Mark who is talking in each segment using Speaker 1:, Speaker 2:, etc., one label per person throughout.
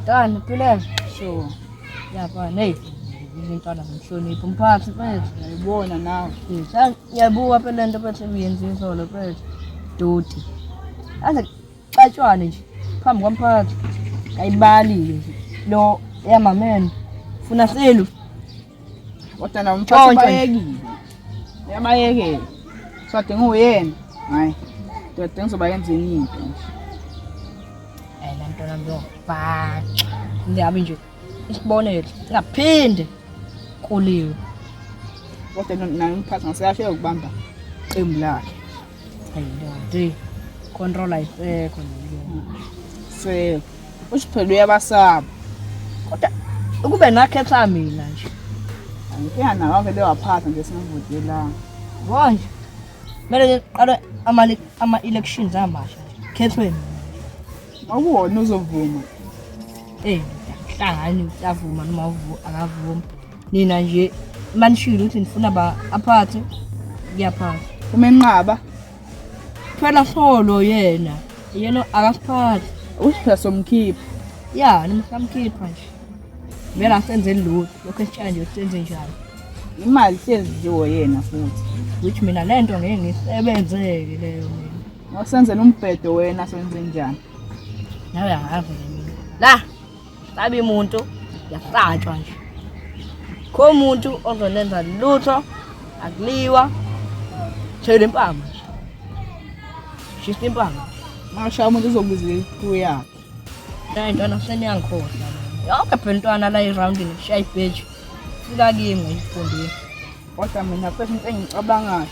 Speaker 1: Ntwana philele.
Speaker 2: Sure.
Speaker 1: Yabona hey izintwana zomhlonipho umphathi mfethu.
Speaker 2: Ngiyayibona nawe.
Speaker 1: Ngiyabuka phela lento mfethu ebiyenza izolo mfethu. Doti. Aze xatshwane nje phambi komphathi. Ayibali nje. Lo yamamena. Funa selu.
Speaker 2: Kodwa nawe umphathi bayekile. Uyabayekela. Sade nguyena. Hayi. Doti ngizoba yenza enye into nje.
Speaker 1: Hayi la ntwana ngiyobhaxa. Ngiyabe nje isibonelo singaphinde kuliwe.
Speaker 2: Kodwa naye umphathi ngaseyafika ukubamba qembu lakhe.
Speaker 1: Hayi ndoda. Control ayisekho nje.
Speaker 2: Sekho. Usho phela uyabasaba.
Speaker 1: Kodwa ukube nakhetha mina nje.
Speaker 2: Angikinga nawo vele waphatha nje singavotelanga.
Speaker 1: Manje kumele kuqalwe ama-elections amasha nje. Khethwe mina.
Speaker 2: Awuwona uzovuma.
Speaker 1: Eh, hlangani uyavuma noma akavumi. Nina nje manishilo ukuthi nifuna ba aphathe kuyaphatha.
Speaker 2: Umenqaba.
Speaker 1: Phela solo yena. Yena akasiphathi.
Speaker 2: Usho phela somkhipha.
Speaker 1: Ya, noma samkhipha nje. Vele asenze lutho. Lokho esitshela nje ukuthi senze njani.
Speaker 2: Imali hlezi nje yena futhi.
Speaker 1: Which mina lento ngeke ngisebenzeke leyo mina.
Speaker 2: Wasenzela umbhedo wena senze njani?
Speaker 1: Nawe angazi nje mina. La sabi umuntu yasatshwa nje. Kho umuntu ozonenza lutho akuliwa. Thela impama nje. Shisa impama.
Speaker 2: Mashaya umuntu uzokubizela iqhu yakhe.
Speaker 1: La intwana seniyangikhohlwa mina. Yonke phela intwana la eroundini kushaya ibheji. Fika kimi ngifundile.
Speaker 2: Kodwa mina mfethu into engicabangayo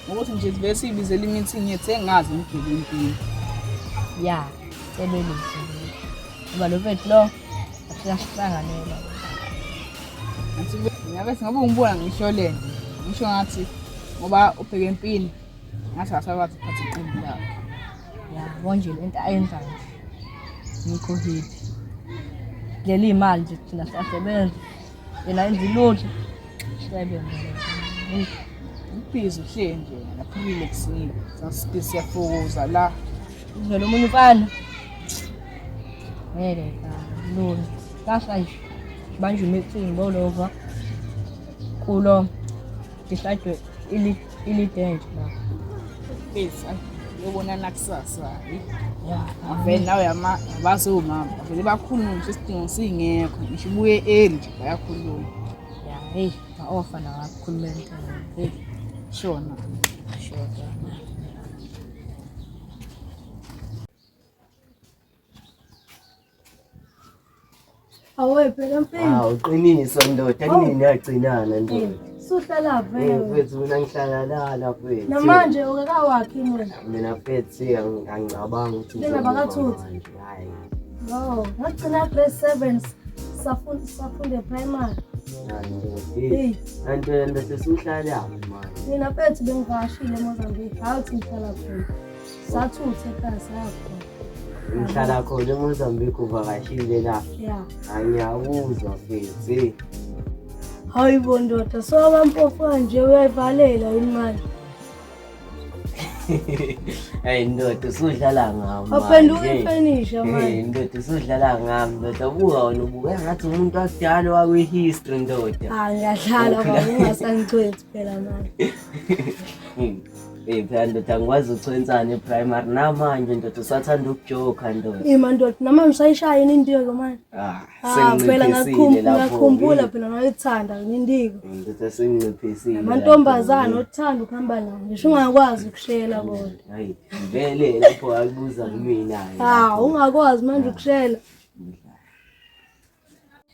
Speaker 2: ukuthi nje sivele siyibizele i-meeting yethu engazi ngigile empini.
Speaker 1: Ya, sebelise. Ngoba lo mfethu lo asiyasihlanganela.
Speaker 2: Ngabe singabe ungibona ngisho le nje. Ngisho ngathi ngoba ubheke empini ngathi akasakwazi ukuphatha iqembu lakhe.
Speaker 1: Yabo nje lento ayenzayo nje. Ngikho happy. Leli imali nje thina siyasebenza. Yena enza ilutho. Sebenza.
Speaker 2: Ubhizi uhleli nje lapha relaxile. Sasibhizi siyafokoza la.
Speaker 1: Uzwela omunye umfana. Ngeke lula. Sasa nje banjwe meeting bolova kulo decide ilident la.
Speaker 2: Please, uyobonana kusasa.
Speaker 1: Ya,
Speaker 2: Avele nawe yama bazomama. Vele bakhuluma nje isidingo singekho. Ngisho ubuye early nje bayakhuluma.
Speaker 1: Ya, hey, ma-ofa nawo akukhulumela into. Hey,
Speaker 2: Shona.
Speaker 1: shoda.
Speaker 3: Awe phela mfethu.
Speaker 4: Hawu qiniso ndoda kunini yagcinana ndoda.
Speaker 3: Suhlala
Speaker 4: Eh
Speaker 3: vele.
Speaker 4: mfethu mina ngihlala la la mfethu.
Speaker 3: Namanje ukakawakhi mina.
Speaker 4: Mina mfethu angicabangi ukuthi
Speaker 3: Lena
Speaker 4: ngizomuva
Speaker 3: bakathutha.
Speaker 4: manje, Hayi.
Speaker 3: No, ngagcina grade 7 safunda safunda primary.
Speaker 4: Hayi ndoda.
Speaker 3: Hey,
Speaker 4: Kanti wena ndoda usuhlalaphi manje?
Speaker 3: mina mfethu bengivakashile eMozambique. Hawu thi ngihlala khona. Sathutha ekhaya saya khona.
Speaker 4: Ngihlala khona eMozambique uvakashile la.
Speaker 3: Yeah.
Speaker 4: Hayi ngiyakuzwa mfethu.
Speaker 3: Hayi bo ndoda, so abampofu kanje uyayivalela yini manje?
Speaker 4: Hayi ndoda usudlala ngami.
Speaker 3: Waphenduka
Speaker 4: manje.
Speaker 3: ifenisha
Speaker 4: Eh,
Speaker 3: manje.
Speaker 4: ndoda usudlala ngami ndoda buka wena ubukeka ngathi umuntu wakudala wakwi-history ndoda.
Speaker 3: Ah, ngiyadlala baba ungasangichwethi phela manje.
Speaker 4: Eh phela ndoda angikwazi ukuchwensana e-primary namanje ndoda usathanda ukujoka ndoda.
Speaker 3: Ima ndoda, noma ngisayishaya yini intiko manje?
Speaker 4: Ah,
Speaker 3: Ah, phela
Speaker 4: senginciphisile lapho.
Speaker 3: ngakhumbula phela ngayithanda nindiko.
Speaker 4: Ndoda senginciphisile.
Speaker 3: Amantombazane othanda ukuhamba nawo ngisho ungakwazi ukushela kodwa.
Speaker 4: Hayi, vele lapho akubuza kumina.
Speaker 3: Ah, ungakwazi manje ukushela.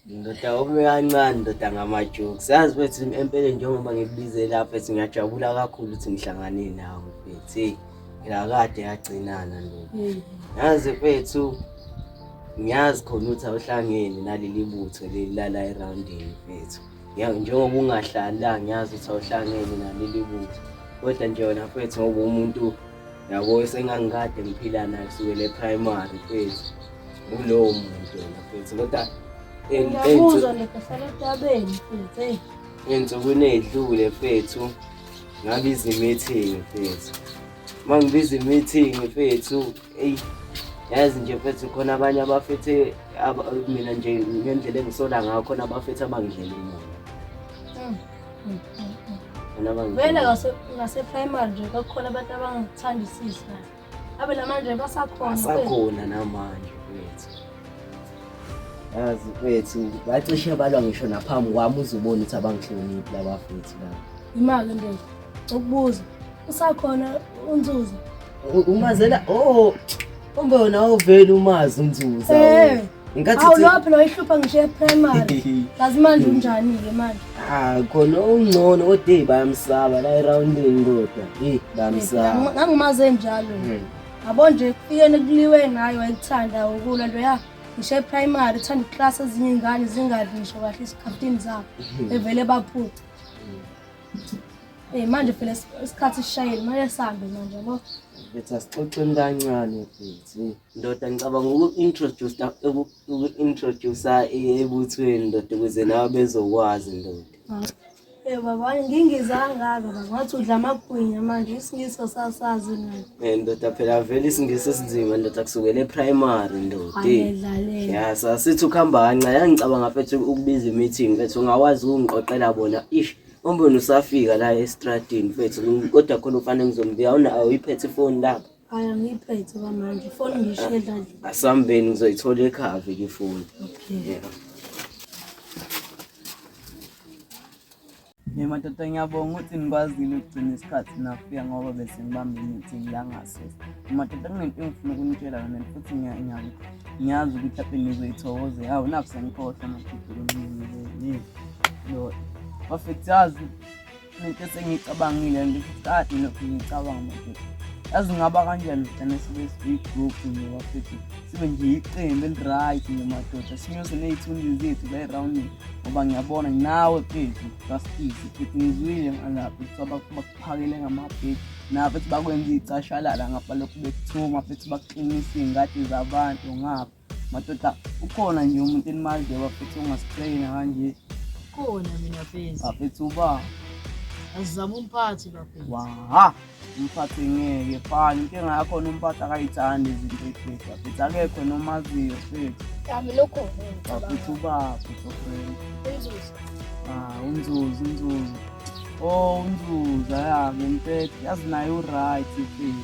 Speaker 4: Ndoda ume kancane ndoda ngama-jokes. Yazi mfethu empeleni njengoba ngikubize lapha mfethu ngiyajabula kakhulu ukuthi ngihlangane nawe mfethu. Hey, la kade yagcinana ndoda. Yazi mfethu ngiyazi khona ukuthi awuhlangene naleli butho leli lala eroundini mfethu. Njengoba ungahlali la ngiyazi ukuthi awuhlangene naleli butho. Kodwa nje wena mfethu ngoba umuntu yabo esengangikade ngiphila naye kusukela e-primary mfethu. Ulowo muntu wena mfethu kodwa
Speaker 3: Ngiyakuzwa ndoda hlala etabeni mfethu. Hey,
Speaker 4: ey'nsukwini ey'dlule mfethu ngabiza i-meeting mfethu. Uma ngibiza i-meeting mfethu, eyi Yazi nje mfethu khona abanye abafethe mina nje ngendlela engisola ngayo khona abafethe abangidlela imali. Khona abangidlela
Speaker 3: Vele ngase-primary nje kwakukhona abantu abangithandisisi kahle. Abe namanje basakhona.
Speaker 4: Asakhona namanje mfethu. Yazi mfethu bacishe balwa ngisho naphambi kwami uzobona ukuthi abangihloniphi labafethu laba.
Speaker 3: Imali ndoda. Ukubuza. Usakhona uNzuza.
Speaker 4: Umazela oh umbe wona awuveli umazi uNzuza.
Speaker 3: Eh.
Speaker 4: Ngenkathi
Speaker 3: Awu lo phela wayihlupha ngisho e-primary. Kazi manje unjani-ke manje?
Speaker 4: Ah khona ungcono kodwa hey bayamsaba la eroundini kodwa. Hey bayamsaba.
Speaker 3: Ngangimazi enjalo. Yabo nje kufikeni kuliwe ngayo wayekuthanda ukulwa nto ya ngisho e-primary uthanda iklasi ezinye iy'ngane zingadli ngisho kahle isikhaftini zabo bevele baphuca. Manje phela isikhathi sishayile manje sihambe manje yabo.
Speaker 4: Bethi asixoxeni kancane mfethu. Ndoda ngicabanga uku-introduce uku-introduce ebuthweni ndoda ukuze nawe bezokwazi ndoda.
Speaker 3: Baba ngingiza kangaka baba ngathi udla amagwinya manje isiNgisi asasazi ngayo.
Speaker 4: Ndoda phela vele isiNgisi esinzima ndoda kusukela e-primary ndoda.
Speaker 3: Ayedlalela.
Speaker 4: Ya sasithi ukuhamba kancane ngicabanga mfethu ukubiza i-meeting mfethu ungawazi ukungiqoqela bona ish umbona usafika la estradini mfethu kodwa khona ufanele ngizombika awunayo uyiphethe ifoni lapha.
Speaker 3: Hayi angiyiphethe kwamanje ifoni ngishiye edladleni.
Speaker 4: Asambeni ngizoyithola ekhaya ke ifoni.
Speaker 3: Okay.
Speaker 4: Yeah.
Speaker 5: Hey madoda ngiyabonga ukuthi nikwazile ukugcina isikhathi nafika ngoba bese ngibambe i-meeting la ngasese. Madoda kunento engifuna ukunitshela yona futhi ngiyazi ukuthi lapho nizoyithokozela. Hawu nakhu sengikhohlwa madoda. Lo bafethu yazi into esengiyicabangile nje futhi kade ngilokhu ngiyicabanga madoda. Yazi ngaba kanjani mfana sibe siyi-group nje bafethu sibe nje iqembu eli-right nje madoda sinyuse ney'thunzi zethu la erawundini ngoba ngiyabona nawe mfethu trust-easy futhi ngizwile ngalapho kuthiwa bakuphakele ngamabhedi na futhi bakwenza iy'cashalala ngapha lokhu bekuthuma futhi bakuklinisa iy'ngadi zabantu ngapha madoda ukhona nje umuntu enimaziyo bafethu ongasitreyina kanje.
Speaker 1: Khona mina mfethu.
Speaker 5: Bafethu uba
Speaker 1: Asizama umphathi bafethu.
Speaker 5: Waha umphathi ngeke fani inkinga yakhona umphathi akayithandi izinto ey'fethu bafethu akekho nomaziyo fethu.
Speaker 3: Ya mina ukhona
Speaker 5: Bafethu
Speaker 3: ngicabanga.
Speaker 5: ubaphi friend?
Speaker 3: UNzuza.
Speaker 5: Ah uNzuza uNzuza. Oh uNzuza ya ngempela yazi naye u-right mfethu.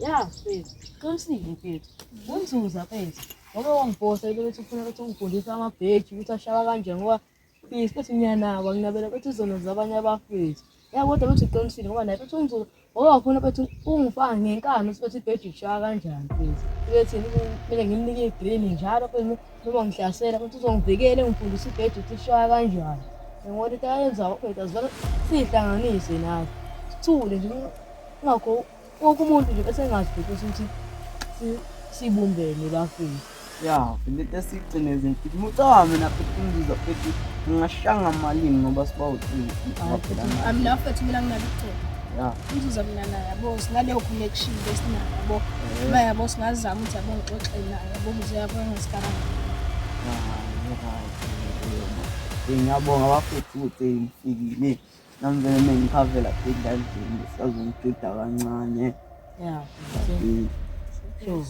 Speaker 1: Ya mfethu, qinisile mfethu. UNzuza mfethu. Ngoba wangiposta into bethi ufuna ukuthi ungifundise amabheji ukuthi ashawa kanjani ngoba please bethi ngiyanaba nginabela bethi izono zabanye abafethu. Ya kodwa bethi uqinisile ngoba naye bethi uNzuza ngoba wafuna bethi ungifaka ngenkani ukuthi bethi ibheji ishaya kanjani mfethu. Bethi kumele ngimnike i-green njalo mfethu noma ngihlasela futhi uzongivikela engifundisa ibheji ukuthi ishaya kanjani. Ngoba into ayenzayo mfethu azivele siyihlanganise nathi. Sithule nje kungakho wonke umuntu nje bese engazi ukuthi sibumbene bafethu.
Speaker 5: Ya, into esigcine zimfihlo. Umucabanga mina futhi uNzuza futhi ngingashanga malini ngoba sibawu-three.
Speaker 6: Mina mfethu mina nginalo icebo.
Speaker 5: Ya.
Speaker 6: Inzuza mina naye yabo sinaleyo connection lesinayo yabo. Uma yabo singazama ukuthi yabo ngixoxe naye yabo ukuze yabo engasikabani.
Speaker 5: Ngiyabonga bafethu ukuthi ngifikile. Nami vele mengikhavela edladleni sazongijuda kancane.
Speaker 1: Ya. Sure.